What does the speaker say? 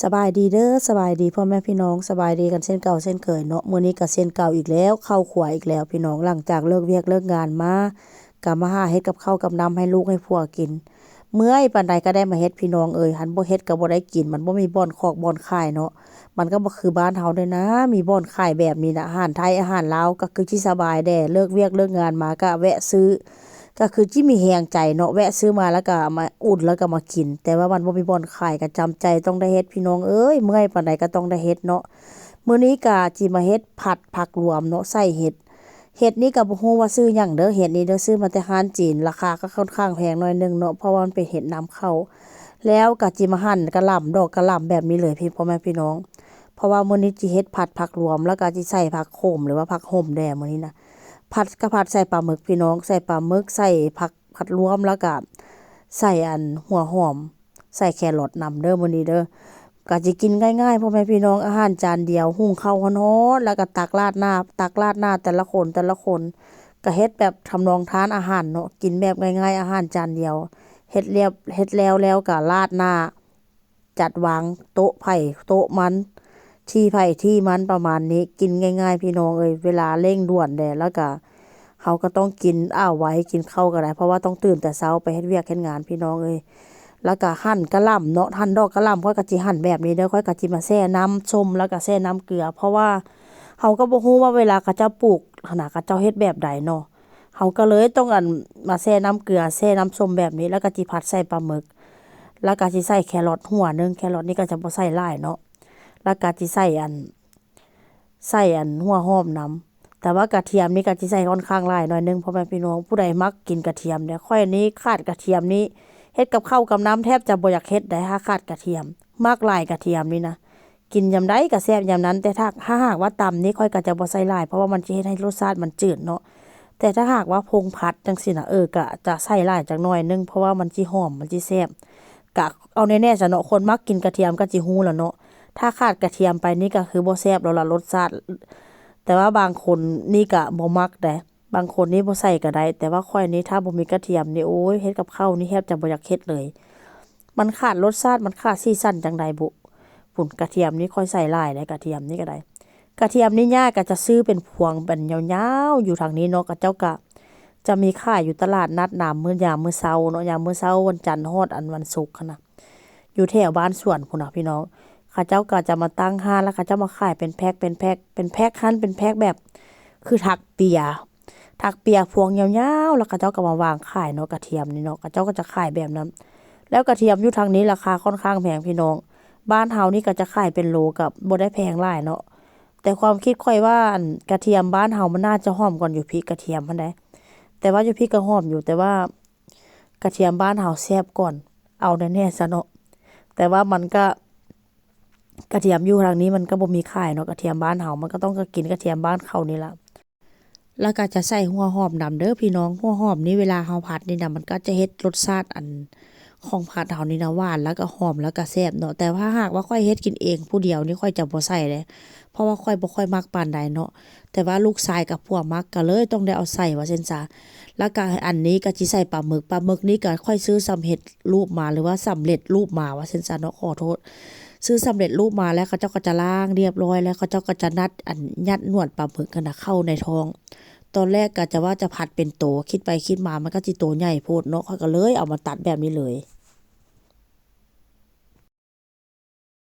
ສະບາຍດີເດີ ສະບາຍດີພໍ່ແມ່ພີ່ນ້ອງ ສະບາຍດີກັນເຊັ່ນເກົ່າເຊັ່ນເຄີຍເນາະ. ມື້ນີ້ກໍເຊັ່ນເກົ່າອີກແລ້ວ ເຂົ້າຄົວອີກແລ້ວພີ່ນ້ອງ. ຫຼັງຈາກເລີກວຽກເລີກງານມາ ກໍມາຫາເຮັດກັບເຂົ້າກັບນ້ຳໃຫ້ລູກໃຫ້ຜົວກິນ. ເມື່ອຍປານໃດກໍໄດ້ມາເຮັດພີ່ນ້ອງເອີຍ, ຄັນບໍ່ເຮັດກໍບໍ່ໄດ້ກິນ, ມັນບໍ່ມີບ່ອນຄອກບ່ອນຂາຍເນາະ. ມັນກໍບໍ່ຄືບ້ານເຮົາເດ້ນະ, ມີບ່ອນຂາຍແບບນີ້ນະ, ອາຫານໄທ ອາຫານລາວ ກໍຄືຊິສະບາຍແດ່. ເລີກວຽກເລີກງານມາກໍແວະຊື້ ກໍຄືຊິມີແຮງໃຈເນາະ, ແວະຊື້ມາແລ້ວກໍເອົາມາອຸ່ນ ແລ້ວກໍມາກິນ. ແຕ່ວ່າມັນບໍ່ມີບ່ອນຂາຍ ກໍຈຳໃຈຕ້ອງໄດ້ເຮັດພີ່ນ້ອງເອີຍ, ເມື່ອຍປານໃດກໍຕ້ອງໄດ້ເຮັດເນາະ. ມື້ນີ້ກໍຊິມາເຮັດຜັດຜັກລວມເນາະ ໃສ່ເຫັດ. ເຫັດນີ້ກໍບໍ່ຮູ້ວ່າຊື່ຫຍັງເດີ, ເຫັດນີ້ເດີ ຊື້ມາແຕ່ຮ້ານຈີນ, ລາຄາກໍຄ່ອນຂ້າງແພງໜ້ອຍໜຶ່ງເນາະ ເພາະວ່າມັນເປັນເຫັດນຳເຂົ້າ. ແລ້ວກໍຊິມາຫັ່ນກະຫຼ່ຳ ດອກກະຫຼ່ຳແບບນີ້ເລີຍພີ່ ພໍ່ແມ່ພີ່ນ້ອງ. ເພາະວ່າມື້ນີ້ຊິເຮັດຜັດຜັກລວມ ແລ້ວກໍຊິໃສ່ຜັກໂຂມ ຫຼືວ່າຜັກຫົມແດ່ມື້ນີ້ນະ. ຜັດກໍຜັດໃສ່ປາໝຶກພີ່ນ້ອງ, ໃສ່ປາໝຶກ ໃສ່ຜັກ ຜັດລວມ ແລ້ວກໍໃສ່ອັນຫົວຫອມ ໃສ່ແຄຣອດນຳເດີມື້ນີ້ເດີ. ກໍຊິກິນງ່າຍໆ ພໍ່ແມ່ພີ່ນ້ອງ, ອາຫານຈານດຽວ ຫຸງເຂົ້າຮ້ອນໆ ແລ້ວກໍຕັກລາດໜ້າ ຕັກລາດໜ້າແຕ່ລະຄົນ ແຕ່ລະຄົນ. ກໍເຮັດແບບທຳນອງທານອາຫານເນາະ, ກິນແບບງ່າຍໆ ອາຫານຈານດຽວ. ເຮັດແລ້ວ ເຮັດແລ້ວ ແລ້ວກໍລາດໜ້າ ຈັດວາງໂຕະໃຜໂຕະມັນ ທີ່ໃຜທີ່ມັນ ປະມານນີ້. ກິນງ່າຍໆ ພີ່ນ້ອງເອີຍ, ເວລາເລັ່ງດ່ວນແດ່ ແລ້ວກະເຮົາກໍຕ້ອງກິນອາໄວ ກິນເຂົ້າກໍໄດ້ ເພາະວ່າຕ້ອງຕື່ນແຕ່ເຊົ້າໄປເຮັດວຽກເຮັດງານ ພີ່ນ້ອງເອີຍ. ແລ້ວກະຫັ່ນກະຫຼ່ຳເນາະ, ຫັ່ນດອກກະຫຼ່ຳ ຂ້ອຍກໍຊິຫັ່ນແບບນີ້ເດີ, ຂ້ອຍກໍຊິມາແຊ່ນ້ຳສົ້ມ ແລ້ວກະແຊ່ນ້ຳເກືອ ເພາະວ່າເຮົາກໍບໍ່ຮູ້ວ່າເວລາເຂົາເຈົ້າປູກຫັ້ນນະ ເຂົາເຈົ້າເຮັດແບບໃດເນາະ. ເຮົາກໍເລີຍຕ້ອງ ອັນ ມາແຊ່ນ້ຳເກືອ ແຊ່ນ້ຳສົ້ມແບບນີ້ ແລ້ວກໍຊິຜັດໃສ່ປາໝຶກ ແລ້ວກໍຊິໃສ່ແຄຣອດຫົວໜຶ່ງ, ແຄຣອດນີ້ກໍຈະບໍ່ໃສ່ຫຼາຍເນາະ, ແລ້ວກໍຊິໃສ່ ອັນ ໃສ່ ອັນ ຫົວຫອມນຳ. ແຕ່ວ່າກະທຽມນີ້ກໍຊິໃສ່ຂ້ອນຂ້າງຫຼາຍໜ້ອຍໜຶ່ງ ພໍ່ແມ່ພີ່ນ້ອງ. ຜູ້ໃດມັກກິນກະທຽມເດ ຂ້ອຍນີ້ຂາດກະທຽມນີ້ ເຮັດກັບເຂົ້າກັບນ້ຳແທບຈະບໍ່ຢາກເຮັດໃດ ຖ້າຂາດກະທຽມ. ມັກຫຼາຍກະທຽມນີ້ນະ. ກິນຍາມໃດກໍແຊບຍາມນັ້ນ, ແຕ່ຖ້າ ຖ້າຫາກວ່າຕຳນີ້ຂ້ອຍກໍຈະບໍ່ໃສ່ຫຼາຍ ເພາະວ່າມັນຈະເຮັດໃຫ້ລົດຊາດມັນຈືດເນາະ. ແຕ່ຖ້າຫາກວ່າຜົງຜັດຈັ່ງຊີ້ນະ ເອີ ກໍຈະໃສ່ຫຼາຍຈັກໜ້ອຍໜຶ່ງ ເພາະວ່າມັນຊິຫອມ ມັນຊິແຊບ. ກະເອົາແນ່ໆຊະເນາະ, ຄົນມັກກິນກະທຽມກໍຊິຮູ້ແລ້ວເນາະ. ຖ້າຂາດກະທຽມໄປນີ້ກໍຄືບໍ່ແຊບແລ້ວລະລົດຊາດ. ແຕ່ວ່າບາງຄົນນີ້ກໍບໍ່ມັກໃດ, ບາງຄົນນີ້ບໍ່ໃສ່ກໍໄດ້, ແຕ່ວ່າຂ້ອຍນີ້ຖ້າບໍ່ມີກະທຽມນີ້ ໂອ້ຍ ເຮັດກັບເຂົ້ານີ້ແທບຈະບໍ່ຢາກເຮັດເລີຍ. ມັນຂາດລົດຊາດ ມັນຂາດສີສັນຈັ່ງໃດບຸ. ພຸ້ນ ກະທຽມນີ້ຂ້ອຍໃສ່ຫຼາຍເດ້ ກະທຽມນີ້ກໍໄດ້. ກະທຽມນີ້ຍ່າກໍຈະຊື້ເປັນພວງເປັນຍາວໆ ຢູ່ທາງນີ້ເນາະ, ເຂົາເຈົ້າກໍຈະມີຂາຍຢູ່ຕະຫຼາດນັດນາມມື້ ຍາມມື້ເຊົ້າເນາະ, ຍາມມື້ເຊົ້າວັນຈັນຮອດ ອັນ ວັນສຸກຫັ້ນນະ. ຢູ່ແຖວບ້ານສວນພຸ້ນນະພີ່ນ້ອງ, ເຂົາເຈົ້າກໍຈະມາຕັ້ງຮ້ານ ແລ້ວເຂົາເຈົ້າມາຂາຍເປັນແພັກ ເປັນແພັກ ເປັນແພັກຫັ້ນ ເປັນແພັກແບບຄືຖັກເປຍ ຖັກເປຍພວງຍາວໆ ແລ້ວເຂົາເຈົ້າກໍມາວາງຂາຍເນາະ, ກະທຽມນີ້ເນາະ ເຂົາເຈົ້າກໍຈະຂາຍແບບນັ້ນ. ແລ້ວກະທຽມຢູ່ທາງນີ້ລາຄາຂ້ອນຂ້າງແພງພີ່ນ້ອງ, ບ້ານເຮົານີ້ກໍຈະຂາຍເປັນໂລກໍບໍ່ໄດ້ແພງຫຼາຍເນາະ. ແຕ່ຄວາມຄິດຂ້ອຍວ່າ ອັນ ກະທຽມບ້ານເຮົາມັນໜ້າຈະຫອມກວ່າຢູ່ພີ້ ກະທຽມຫັ້ນໃດ, ແຕ່ວ່າຢູ່ພີ້ກໍຫອມຢູ່ ແຕ່ວ່າ ກະທຽມບ້ານເຮົາແຊບກ່ອນ ເອົາແນ່ໆຊະເນາະ. ແຕ່ວ່າມັນກະ ກະທຽມຢູ່ທາງນີ້ມັນກໍບໍ່ມີຂາຍເນາະ, ກະທຽມບ້ານເຮົາ ມັນກໍຕ້ອງ ກໍກິນກະທຽມບ້ານເຂົານີ້ລະ. ແລ້ວກໍຈະໃສ່ຫົວຫອມນຳເດີພີ່ນ້ອງ, ຫົວຫອມນີ້ເວລາເຮົາຜັດນີ້ນະ ມັນກໍຈະເຮັດລົດຊາດ ອັນ ຂອງຜັດເຮົານີ້ນະ ຫວານ ແລ້ວກໍຫອມ ແລ້ວກໍແຊບເນາະ. ແຕ່ຖ້າຫາກວ່າຂ້ອຍເຮັດກິນເອງຜູ້ດຽວນີ້ ຂ້ອຍຈະບໍ່ໃສ່ເດ້ ເພາະວ່າຂ້ອຍບໍ່ຄ່ອຍມັກປານໃດເນາະ, ແຕ່ວ່າລູກຊາຍກັບຜົວມັກ ກໍເລີຍຕ້ອງໄດ້ເອົາໃສ່ວ່າຊັ້ນຊະ. ແລ້ວກໍອັນນີ້ກໍຊິໃສ່ປາໝຶກ, ປາໝຶກນີ້ກໍຂ້ອຍຊື້ສຳເລັດຮູບມາ ຫຼືວ່າສຳເລັດຮູບມາວ່າຊັ້ນຊະເນາະ, ຂໍໂທດ, ຊື້ສຳເລັດຮູບມາແລ້ວ ເຂົາເຈົ້າກໍຈະລ້າງລຽບຮ້ອຍ ແລ້ວເຂົາເຈົ້າກໍຈະນັດ ອັນ ຍັດໜວດປາໝຶກຫັ້ນນະເຂົ້າໃນທ້ອງ. ຕອນແລກກໍຈະວ່າຈະຜັດເປັນໂຕ, ຄິດໄປຄິດມາມັນກໍຊິໂຕໃຫຍ່ໂພດເນາະ, ຂ້ອຍກໍເລີຍເອົາມາຕັດແບບນີ້ເລີຍ.